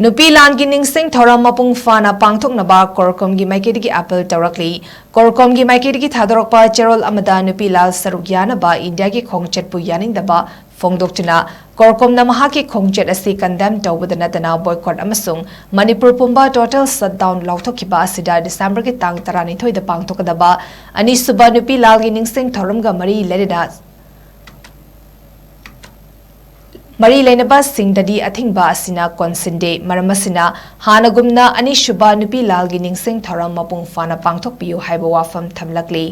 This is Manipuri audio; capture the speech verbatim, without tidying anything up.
ꯅꯨꯄꯤ ꯂꯥꯜꯒꯤ ꯅꯤꯡꯁꯤꯡ ꯊꯧꯔꯝ ꯃꯄꯨꯡ ꯐꯥꯅ ꯄꯥꯡꯊꯣꯛꯅꯕ ꯀꯣꯔꯀꯣꯝꯒꯤ ꯃꯥꯏꯀꯩꯗꯒꯤ ꯑꯥꯄꯤꯜ ꯇꯧꯔꯛꯂꯤ꯫ ꯀꯣꯔꯀꯣꯝꯒꯤ ꯃꯥꯏꯀꯩꯗꯒꯤ ꯊꯥꯗꯣꯔꯛꯄ ꯆꯦꯔꯣꯜ ꯑꯃꯗ ꯅꯨꯄꯤ ꯂꯥꯜ ꯁꯔꯨꯛ ꯌꯥꯅꯕ ꯏꯟꯗꯤꯌꯥꯒꯤ ꯈꯣꯡꯆꯠꯄꯨ ꯌꯥꯅꯤꯡꯗꯕ ꯐꯣꯡꯗꯣꯛꯇꯨꯅ ꯀꯣꯔꯀꯣꯝꯅ ꯃꯍꯥꯛꯀꯤ ꯈꯣꯡꯆꯠ ꯑꯁꯤ ꯀꯟꯗꯦꯝ ꯇꯧꯕꯗ ꯅꯠꯇꯅ ꯕꯣꯏꯀꯣꯠ ꯑꯃꯁꯨꯡ ꯃꯅꯤꯄꯨꯔ ꯄꯨꯝꯕ ꯇꯣꯇꯦꯜ ꯁꯠꯗꯥꯎꯟ ꯂꯥꯎꯊꯣꯛꯈꯤꯕ ꯑꯁꯤꯗ ꯗꯤꯁꯦꯝꯕꯔꯒꯤ ꯇꯥꯡ ꯇꯔꯥꯅꯤꯊꯣꯏꯗ ꯄꯥꯡꯊꯣꯛꯀꯗꯕ ꯑꯅꯤꯁꯨꯕ ꯅꯨꯄꯤ ꯂꯥꯜꯒꯤ ꯅꯤꯡꯁꯤꯡ ꯊꯧꯔꯝꯒ ꯃꯔꯤ ꯂꯩꯅꯅ ꯃꯔꯤ ꯂꯩꯅꯕꯁꯤꯡꯗꯗꯤ ꯑꯊꯤꯡꯕ ꯑꯁꯤꯅ ꯀꯣꯟꯁꯤꯟꯗꯦ꯫ ꯃꯔꯝ ꯑꯁꯤꯅ ꯍꯥꯟꯅꯒꯨꯝꯅ ꯑꯅꯤꯁꯨꯕ ꯅꯨꯄꯤ ꯂꯥꯜꯒꯤ ꯅꯤꯡꯁꯤꯡ ꯊꯧꯔꯝ ꯃꯄꯨꯡ ꯐꯥꯅ ꯄꯥꯡꯊꯣꯛꯄꯤꯌꯨ ꯍꯥꯏꯕ ꯋꯥꯐꯝ ꯊꯝꯂꯛꯂꯤ꯫